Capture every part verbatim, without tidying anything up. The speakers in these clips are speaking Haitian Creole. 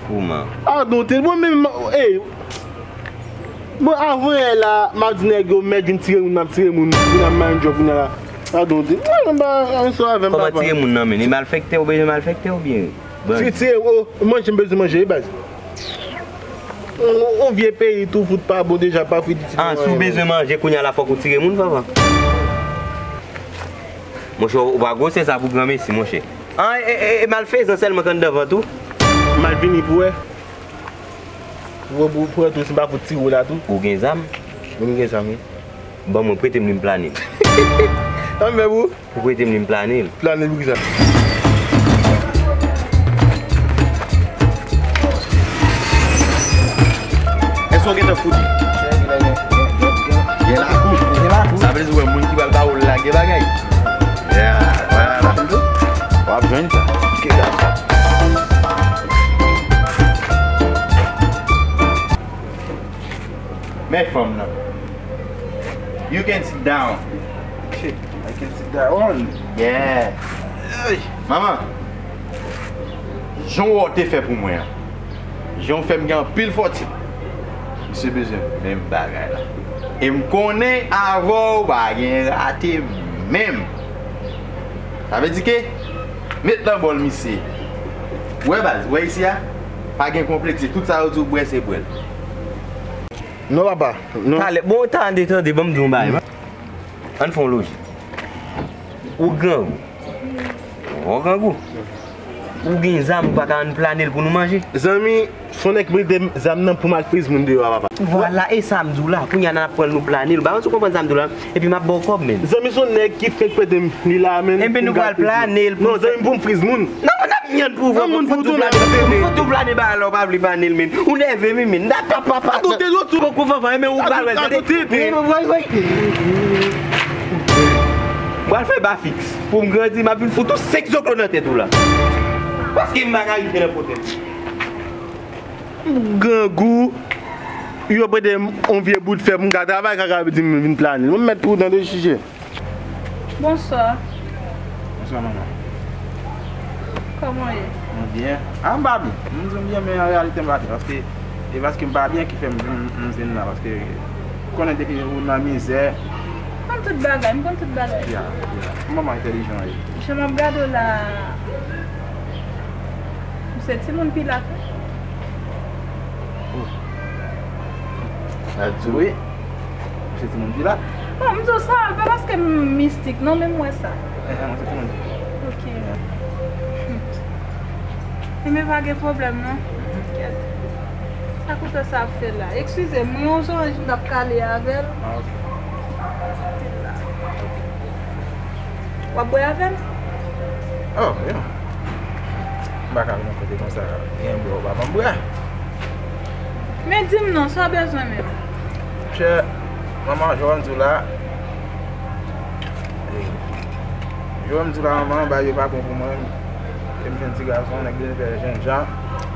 Kouman? Padon, te bon, men, ey. Bon, avan yè la, m ap di nèg yo, mèt vin tire moun, m ap tire moun. Kounye a m mind job, kounye a la. Padon, te. Mwen, m pa, ann sou avè m, papa. Kòman tire moun nan, men? E malfektè ou bezwen malfektè oubyen? Tire, tire, o, manje, m bezwen manje, wi, baz. On, on vye peyi, tou fout pa bon deja, pa fouti. Ah, si w bezwen manje, kounye a la, fòk ou tire moun, papa. Monchè, ou pa gwosè sa pou granmesi, monchè. Ah, e, e, e malfezan sèlman k anndan vant ou? M al vini pou wè. Pou, pou, pou wè tou si m pa fout tire w la tou. Ou gen zam? Wi, m gen zam, wi. Ban mwen, prete m li, m plane l. Sa m fè pou ou? Ou prete m li, m plane l. Plane l pou kisa? Èske w gentan fout li? Gen lakou. Gen lakou. Sa vle di, wè, moun ki pral ba ou l la gen bagay. Yeah, voilà. W ap jwenn sa. Men fanm nan. You can sit down. Shit, I can sit down. Yeah. Ey. Manman, jan w wè w te fè pou mwen an, jan w fè m gen anpil fòtin, misye bezwen menm bagay la. E m konnen avè w pa gen rate menm. Sa vle di ke, met nan bòl misye. Ou wè baz, ou wè isi a? Pa gen konpleks, tout sa yo di w bwè, se bwè l. Non, papa, non. Talè, bon, tande, tande, ban m di w yon bagay. Ann fè yon lojik. Ou grangou. Ou grangou. Ou gen zam, ou pa ka ann plane l pou nou manje? Zanmi, se yon nèg ki prete m zam nan pou m al friz moun deyò a, papa. Vwala, e sa m di w la. Kounye a n ap pran l, nou plane l. Ou pa konn si w konprann sa m di w la. Epi m ap ba w kòb, men. Zanmi, se yon nèg ki fenk prete m li la, men. Enben, nou pral plane l pou... Non, zanmi, pou m friz moun. Non, mwen ap nyann pou ou, non, moun, pou tou plane, m fout tou plane ba la, ou pa vle plane l, men. Ou nève m, men. N ap pa, pa, pa. Adote, yo tou. Poko fanfan, men ou pral wè, tande. Woy, woy. M pral fè ba fiks. Pou m grandi, m ap vin fout ou senk zoklo nan tèt ou la. Paske m pa ka rive nan pwoblèm. Grangou, yo prete m yon vye bout fè pou m ka travay, kaka di m vin plane. Mwen mèt pou w tande, chiche. Bonswa. Bonswa, manman. Kòman w ye? Mwen byen. Ah, m pa byen. M di m byen, men an reyalite m pa byen. Paske, e paske m pa byen ki fè m, m, m vin la. Paske, ou konnen depi ou nan mizè. M konn tout bagay, m konn tout bagay. Ya, ya. Manman entèlijan w ye. Jan m ap gade w la, m se timoun Pilat, wi. Oh. Sa di wi. M se timoun Pilat. Bon, m di w sa, pa paske m mistik, non, men m wè sa. Eh, eh, mwen se timoun. Ok. Enben, pa gen pwoblèm, non. Kèt. Sa kote sa ap fè la? Eskize m, yon zoranj m t ap kale avè l. Ah, ok. W ap bwè avè m? Oh, yeah. M pa ka vin nan kote konsa, gen bwè ou pa ban m bwè. Men di m non, sa w bezwen menm? Monchè, manman, jan w di w la, e, jan w di w la, manman, bagay yo pa bon pou mwen. E m jwenn ti gason, nèg bezwen fè jènjan.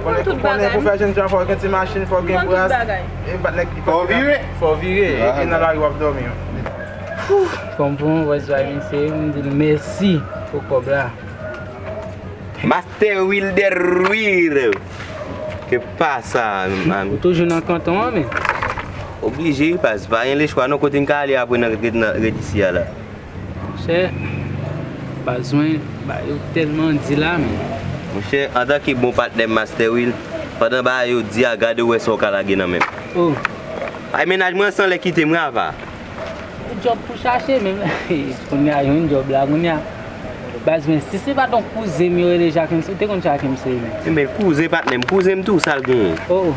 Konnen, konnen pou fè jènjan, fò w gen ti machin, fò w gen bras. E pa nèg, fò w vire. Fò w vire, epi nan lari w ap dòmi. Fanm pou yon vòs bay misye, m di l mèsi pou kòb la. Master Wilder Ruir. Ke pa sa, man. Ou toujou nan kanton an, men. Oblije, wi, pas pa gen lechwa, non, kote m ka ale apre nan ret, nan ret isi a la. Monchè, baz mwen, ba yo tèlman di la, men. Monchè, antanke bon patnè m, Master Will, pandan ba yo di a, gade w wè sa w ka lage nan men m. Oh. Ay, mennaj mwen san lè kite m, wi, apa. Djòb pou chache, men kounye a jwenn djòb la, kounye a. Baz mwen, si se pa t yon kouzen m yo rele Jacquems, ou te konn Jacquems, men. Enben, kouzen patnè m, kouzen m tou, sa l genyen? Oh, oh.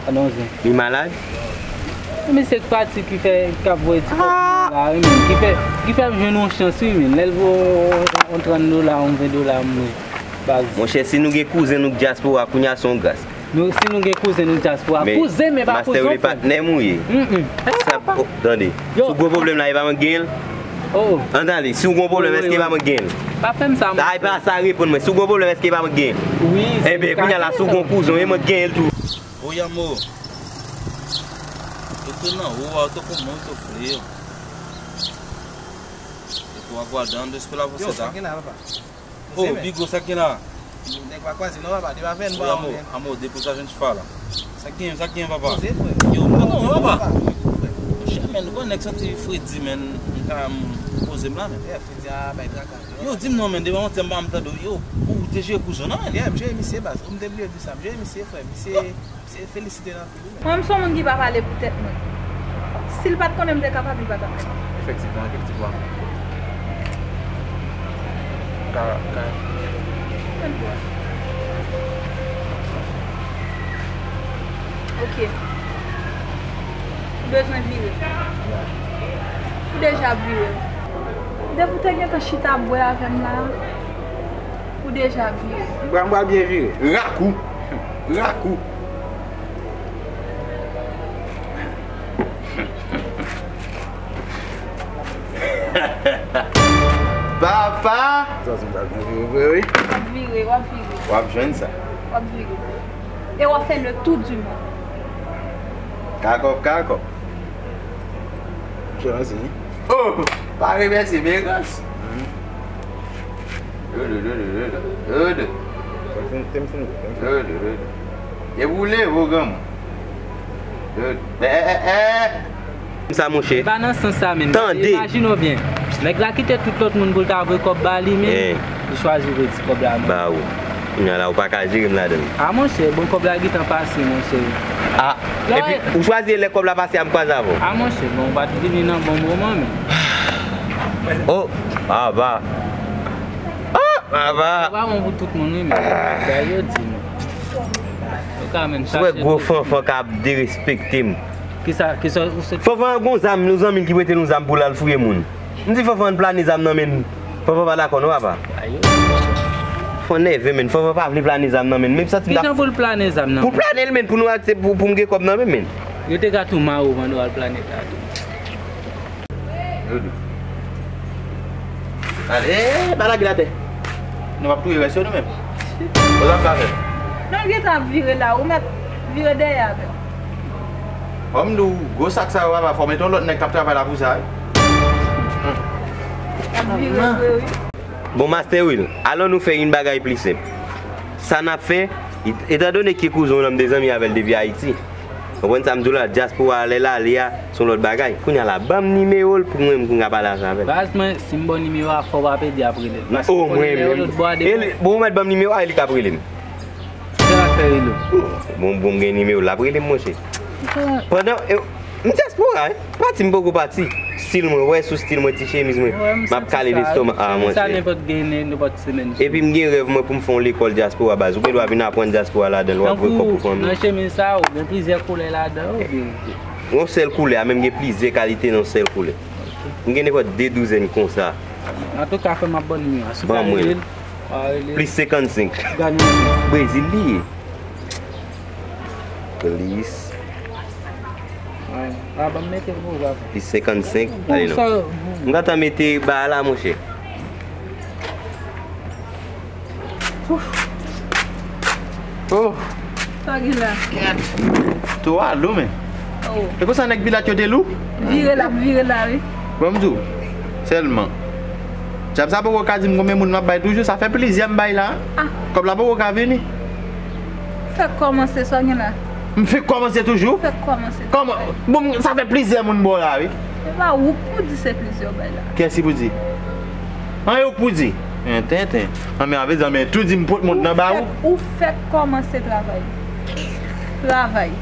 Padon, zen. Li malad? Misye k pati ki fè, k ap voye ti kòb pou mwen la, wi, men. Ki fè, ki fè m jwenn yon chans, wi, men. Lè l voye yon, yon trant dola, yon ven dola, mwen. Baz. Monchè, si nou gen kouzen nou k dyaspora, kounye a se yon gras. Nou, si nou gen kouzen nou dyaspora, kouzen men pa kouzen. Master, ou li patnè m ou ye? Mm, mm. Sa, oh, tande. Si w gon pwoblèm la, e pa mwen k gen l? Oh. An tande, si w gon pwoblèm, èske e pa mwen k gen l? Pa fè m sa, monchè. Ay, pa sa, reponn mwen. Si w gon pwoblèm, èske e pa mwen k gen l? Wi. Enben, kounye a la, si w gon kouzen, e mwen k gen l tou. Oy, amo. Yo te nan ou a, yo te kòman, yo te fre yo. Yo te wagwadan, de spe la pou seta. Yo, sa gen la, papa. Oh, Bigo, sa k gen la? Nèg pa kwaze non, papa, depi avè n pa anyen. Amo, depi sa jwenn tifa la. Sa k gen, sa k gen, papa? Poze, frè. Yo, m pa konprann, papa. Monchè, men, ou konn nèg santi fredi, men, m ka, m poze m la, men. Fredi a bay traka. Yo, di m non, men, depi yon tèm pa m tande, yo, ou te jere kouzen w non, men. Yeah, m jere misye, baz. Ou m te bliye di sa, m jere misye, frè. Misye, misye felisite nan. Mwen, m se yon moun ki pa pale pou tèt mwen. Si l pa t konnen m te kapab, li pa t ap fè. Efektivman, efektivman. Ka, ka. Ok. Ou bezwen vire. Ou deja ap vire. Depi w te gentan chita ap bwè avè m la, ou deja vire. M pral, m pral byen vire. Rakou. Rakou. Papa! Sa se ta vin vire vre, wi. W ap vire, w ap vire. W ap jwenn sa. W ap vire. E w ap fè le tour du monde. Kakòp, kakòp. Jwenn sa, wi. Oh! Pa remèsye, men rans. Rede, rede, rede, rede. Te m fin, te m fin, te m fin. Rede, rede. E boule, vo granmoun. Rede. Eh, eh, eh, eh. Sa, monchè. E pa nan sans sa menm. Tande. Imajine w byen. Nèg la kite tout lòt moun pou l ta voye kòb ba li, men li chwazi voye ti kòb la, men. Ba ou. Kounye a la, ou pa ka jere m ladan l. A, monchè, bon, kòb la gentan pase, monchè. A, epi, ou chwazi lè kòb la pase a, m kwaze avè w. A, monchè, bon, ou pa t vini nan bon moman, men. Oh, papa. Ah, papa. Ou pa bon pou tout moun, wi, men. Bagay yo di nou. Ou ka menm chache. Ou wè gwo fanfan k ap derespekte m. Kisa, kisa ou se? Fanfan gon zam, nou zanmi l ki prete nou zam pou l al fouye moun. M di Fanfan ann plane zam nan men l. Fanfan pa dakò non, papa. Ayo. Fanfan nève, men Fanfan pa vle plane zam nan men l. Men sa ti m ta. Kijan pou l plane zam nan? Pou plane l, men, pou nou aksepte, pou, pou m gen kòb nan men l, men. Yo te ka tou mare w pandan w al plane ta tou. Yo di. Ale, eh, pa lage l atè. Nou p ap touye rès yo nou menm. Ou t ap ka fè? Non, l gentan ap vire la, ou mèt vire dèyè avè l. Fò m di w, gwo sak sa yo, papa, fò w mete yon lòt nèg k ap travay la pou sa, wi. L ap vire vre, wi. Bon, Master Will, alò nou fè yon bagay pli senp. Sa n ap fè, etandone ke kouzen w lan m te zanmi avè l depi Ayiti. Konprann sa m di w la, dyaspora a lè l ale a, se yon lòt bagay. Kounye a la, ban m nimewo l pou mwen, m ka pale ansanm avè l. Baz mwen, si m ba w nimewo a, fò w pa pede ap rele l. Paske w konnen lè yo lòt bò a depi. Bon, ou mèt ban m nimewo a, e li k ap rele m. Sa l ap fè rele w? Bon, bon, m gen nimewo l, l ap rele m, monchè. Pandan, e, m dyaspora, wi. Pati m poko pati. Stil mwen, wè sou stil mwen, ti chemiz mwen. M ap kale lestomak. Ah, monchè. Sa nenpòt gen, nenpòt semèn. Epi m gen rèv mwen pou m fè yon lekòl dyaspora baz. Ou gen dwa vin aprann dyaspora ladan l, w ap voye kòb pou fanmi. Nan chemiz sa, ou gen plizyè koulè ladan, ou gen. Yon sèl koulè, a menm gen plizyè kalite nan yon sèl koulè. M gen nenpòt de douzèn konsa. Antouka, fè m ap ban nimewo a. Ban mwen. Plis senkannsenk. Brezil li ye. Plis. Ah, ban m mete pou ou, papa. Plis senkannsenk. Ale non. M gentan mete ba a la, monchè. Oh. Sa gen la? Kèt. To a lou, men. Oh. E konsa nèg Pilat yo te lou? Vire l ap vire la, wi. Bon, m di w, sèlman. Djab sa poko ka di m konbyen moun m ap bay toujou, sa fè plizyè m bay la. Ah. Kòb la poko ka vini. Fèk kòmanse, sa gen la? M fèk kòmanse toujou? Fèk kòmanse. Kòman? Bon, sa fè plizyè moun ba w la, wi. E pa ou k pou di se plizyè w bay la. Kiyès ki pou di? An, e ou k pou di? Ententen. An, men avè zanmi, tou di m pot mont nan ba ou. Ou fèk, ou fèk kòmanse travay. Travay.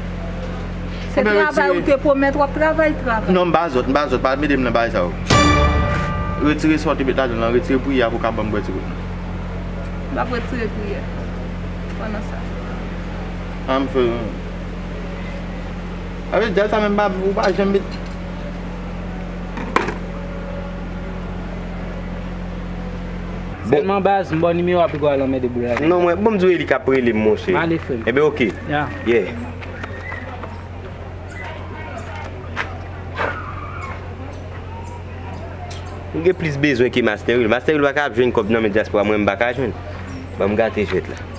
Se travay ou te pwomèt w ap travay, travay. Non, m pa zòt, m pa zòt, pa mete m nan bagay sa yo. Retire sa w te met ladan l lan, retire priyè a pou w ka ban m bwè ti gout. M p ap retire priyè pandan sa. An, m fè. Avè djab sa menm pa, ou pa janm met. Sèlman baz, m ba w nimewo a, piga w al anmède boul avè l. Non, mwen, bon, m di w e li k ap rele m, monchè. M ale, frè m. Enben, oke. Yeah. M gen plis bezwen ke Master Will. Master Will pa ka ap jwenn kòb nan men dyaspora, mwen m pa ka jwenn. Ban m gate jwèt la.